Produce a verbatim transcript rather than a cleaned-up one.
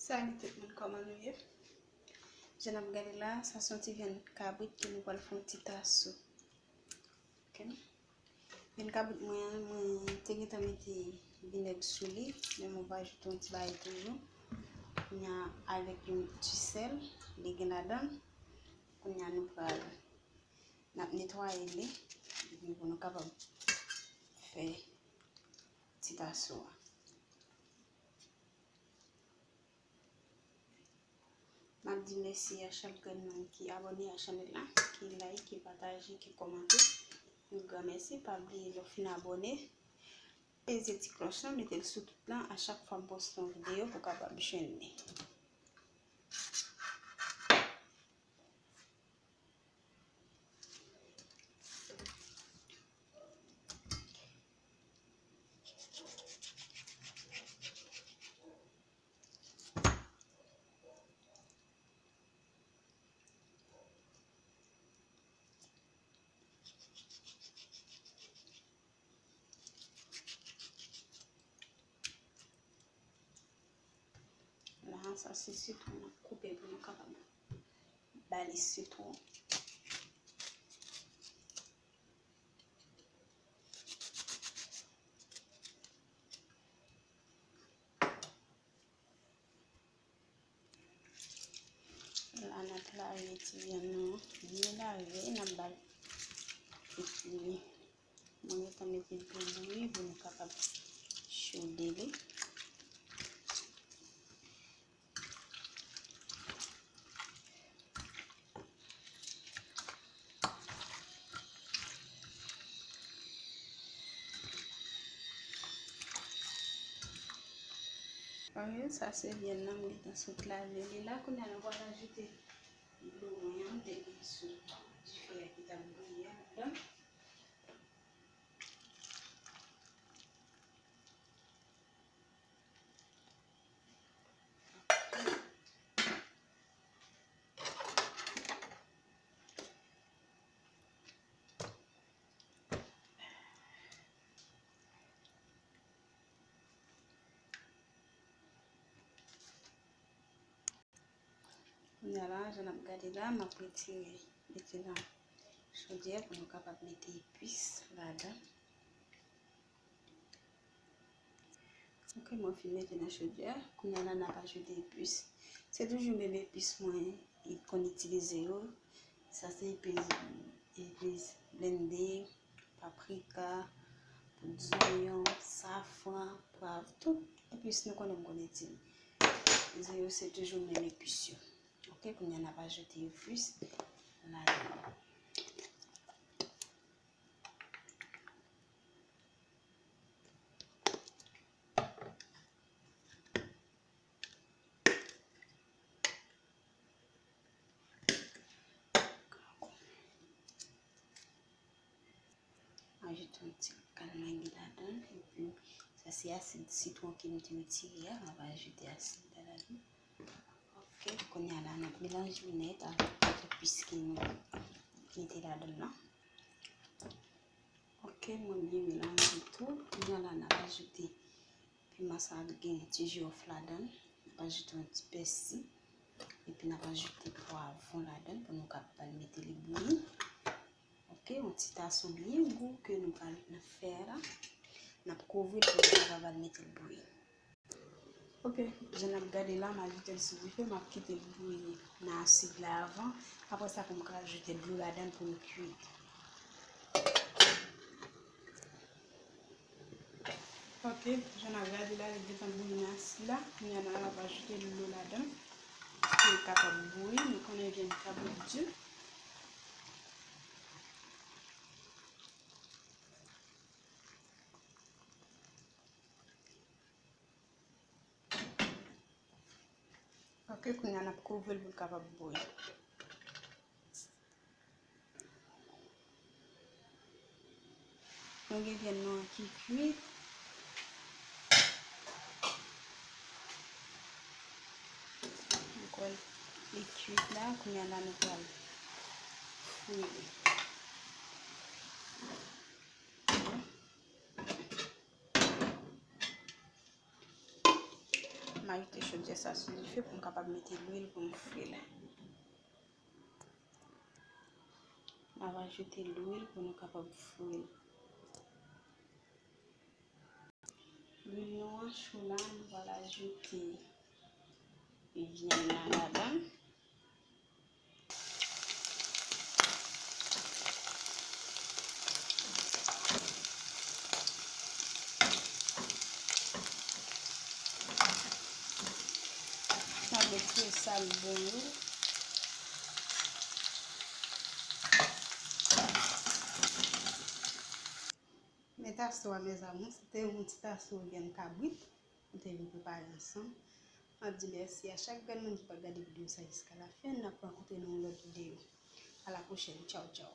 Salut tout moun, kòman nou ye? Jan n ap gade la, sa se yon ti vyann kabrit ke nou pral fè yon ti tasou. Ok. Vyann kabrit mwen an, mwen te gentan mete vinèg sou li, men mwen va ajoute yon ti bagay toujou. Kounye a, avèk yon ti sèl, li gen ladan l. Kounye a, nou pral, n ap netwaye li, epi pou nou kapab fè ti tasou a. M ap di mèsi a chak grenn moun ki abòne a chanèl la, ki like, ki pataje, ki kòmante. Yon gran mèsi. Pa bliye, lè w fin abòne, peze ti klòch lan, mete l sou tout lan. A chak fwa m poste yon videyo, pou w kapab jwenn li. La, sa se sitwon, n ap koupe pou nou kapab ba li sitwon. La, n ap lave ti vyann nou an. Byen lave, n ap ba l. Epi, mwen gentan mete dlo bouyi pou nou kapab chode li. Ok, sa se vyann nan, m gentan sot lave li la. Kounye a, nou pral ajoute dlo mwen an, m te gen sou dife a ki t ap bouyi a ladan. Kounye a la, jan n ap gade la, m ap retire, mete nan chodyè pou nou kapab mete epis ladan. Ok, mwen fin mete nan chodyè. Kounye a la, n ap ajoute epis. Se toujou menm epis mwen konn itilize yo. Sa se epis, epis blende, paprika, poud zonyon, safran, pwav, tout epis nou konnen m konn itilize yo, se toujou menm epis yo. Ok, kounye a n ap ajoute epis ladan. Ajoute yon ti kal magi ladan l, epi sa se asid sitwon ke m te retire a, m ap ajoute asid la ladan. Ok, kounye a la, n ap melanje nèt avèk tout epis ke nou mete ladan l lan. Ok, mwen byen melanje tou. Kounye a la, n ap ajoute piman sa a, gen ti jiwòf ladan l. N ap ajoute yon ti pèsi. Epi n ap ajoute pwavwon ladan l pou nou kapab mete li bouyi. Ok, yon ti tasou byen gou ke nou pral fè a la. N ap kouvri l pou nou kapab al mete l bouyi. Ok, jan n ap gade la, m ajoute l sou dife, m ap kite l bouyi nan asid la avan. Apre sa, pou m ka ajoute dlo ladan l pou m kui. Ok, jan n ap gade la, li gentan bouyi nan asid la. Kounye a la, n ap ajoute dlo ladan l pou l kapab bouyi. Nou konnen vyann kabrit di. Ok, kounye a n ap kouvri l pou l kapab bouyi. Nou gen vyann nou an ki kwit. Nou kwè l kwit la, kounye a la nou pral fri li. M ajoute chodyè sa sou dife pou m kapab mete lwil pou m fri l. M ap ajoute lwil pou nou kapab fri l. Lwil nou an cho la, nou pral ajoute vyann nan ladan. Sa dwe fri sa l bon wi. Men taso a, mes amours, se te yon ti taso vyann kabrit nou te vin prepare ansanm. M ap di mèsi a chak grenn moun ki pa t gade videyo sa jiska lafen. N ap rankontre nan yon lòt videyo. A la pwochèn. Tchaw, tchaw.